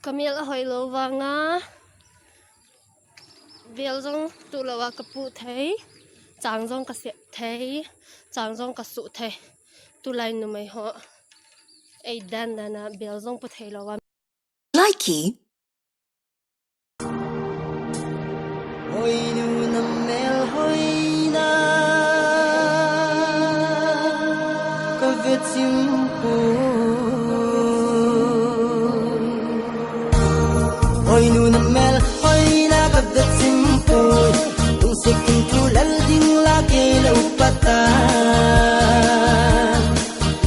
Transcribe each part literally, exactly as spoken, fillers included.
Kamel ahoi lou vanga, bel jong tuh louva kapuh thei, chang jong kasep thei, chang jong kasuh thei. Tulai numei ho eidan dan a bel jong pu thei louva. Likey. Oi nu na mel hoina ka vechim poi. Oi nu na mel hoina ka vechim poi. Lungset in thu lel ding la kei le upa ta.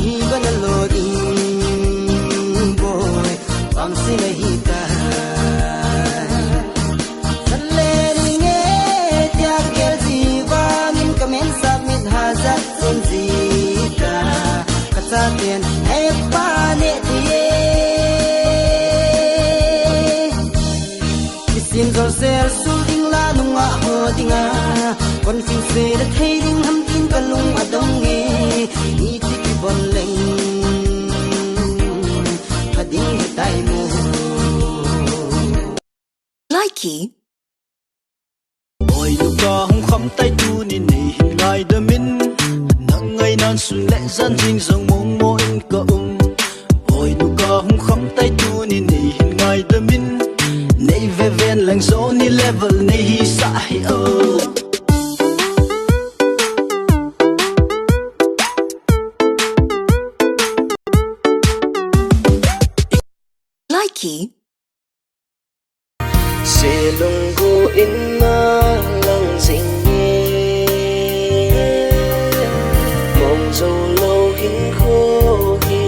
Hi ba na lo ding boi, bang si na hi ta. San le ni nge tia gel ji vangin ka men sap mit ha jat sun ji ta. Ka cha ten e pa ne ti e. Kisim jol sel sul ding la nunga ho dinga. Kon sing se le thei ding ham tin ka lung adong e. Ni ti ki bon leng. Ka ding he tai mo. Likey. Oi nu ka hung kham tai tuni nei hin ngaidam in. Nang ngai nan sun le jan jing jong mong mo in ka um. Oi nu ka hung kham tai tuni nei hin ngaidam in. Nei ve ven lang jo ni level nei hi sa hi o. Likey. Selung gu in na lang jing e. Mong jo lo hin kho hi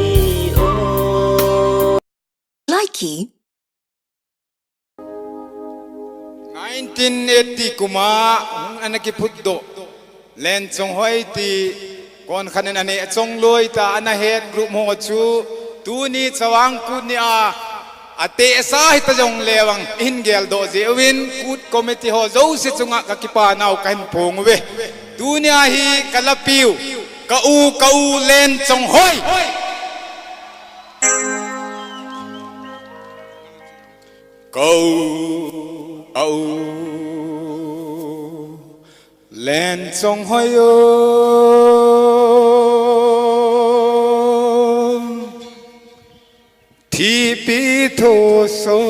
o. Likey. Nineteen eighty kuma hung ana kiphut doh Lenchonghoi ti kon khan in aneh chongloi ta ana het group ho chu tuni Chavang Kut ni a ateh sa hita jong levang in geldoh jeh uvin Kut committee ho jouse chunga ka kipa nau ka hin phong uve. Tuni a hi ka lapiu, ka u, ka u Lenchonghoi. Ka u, ka u Lenchonghoi o, thipi thoso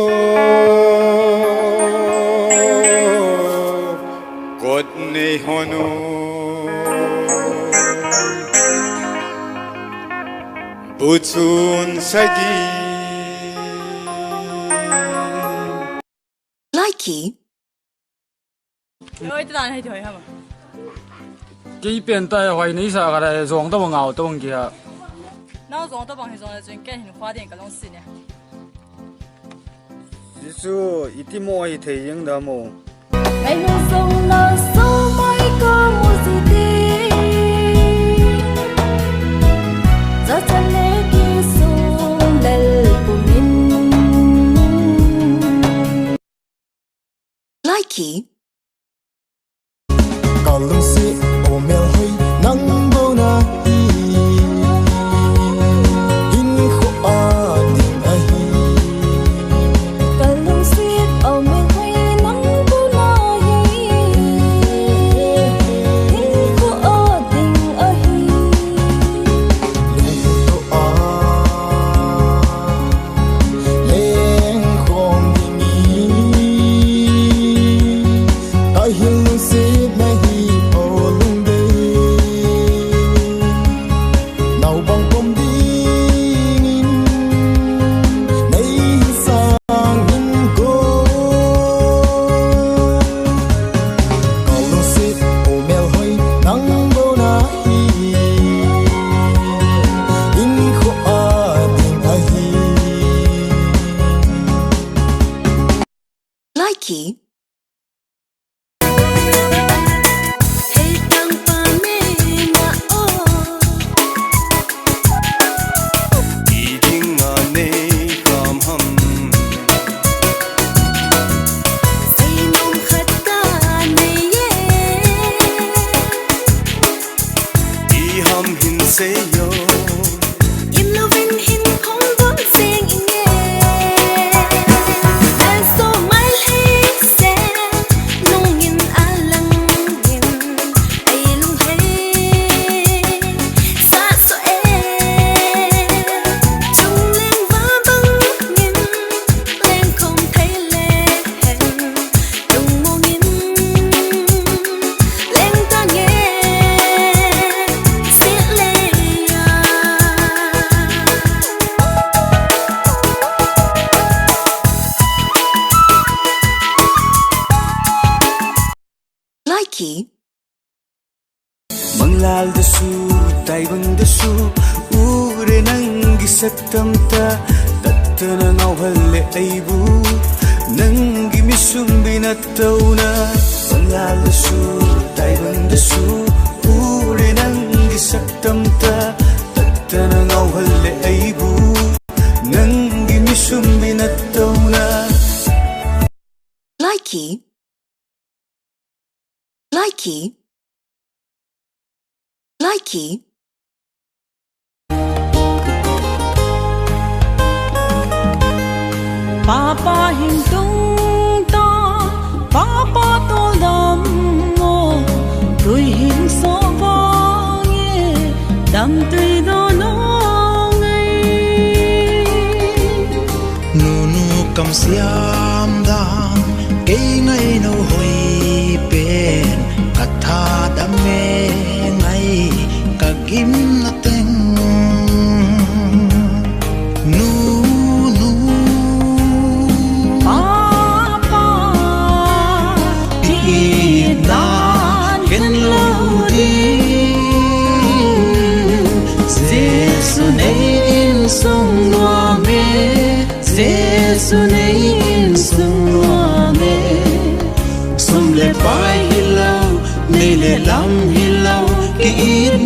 kot nei hon o, bu chun sagi. Likey. Oi, ta dan hai thoi ha ma. Kei pen ta hoi nei sa ka da jong ta bang au ta bang kia. Nang jong ta bang hi jong la jing ken hin khwa ding ka long sin e. Jesu, iti mo hi thei jeng da mo. Ngai nu jong la so mai ka mu ji ding. Za chan le ki sum lel pu min. Likey. Ka lungset o melhoi nang bou nahi. Hinkho a ding ahi. Ka lungset o melhoi nang bou nahi. Hinkho a ding ahi. Lungto a leng khom ding hi. Ka hin lungset nahi o lungdei. Naobang pom dingin nei sang in ko. Ka lungset o melhoi nang bou nahi. Hinkho a ding ahi. Likey. Hei tang pa me na o. I ding a nei kam ham. Sei nom khat ka nei ye. I ham hin sei yo. Im lovin hin phong don seng inge. Al dasu, taibang dasu, ure nanggi saktamta, tattana ngauhal le aibu, nanggi misum binatauna. Bangal dasu, taibang dasu, ure nanggi saktamta, tattana ngauhal le aibu, nanggi misum binatauna. Likey. Likey. Likey. Papa hing tung ta, Papa tol dam mo, tui hing so vang e, dam tui do no ngai. Nunu kam siam dan, kei ngai no hoi pen, katha dam e ngai, kagim na teng. Nunu. Papa, ti dan ken lo di. Jesu nei insung nuam e, Jesu nei insung nuam e. Sum le pai hilou, nei le lam hilou, ki-it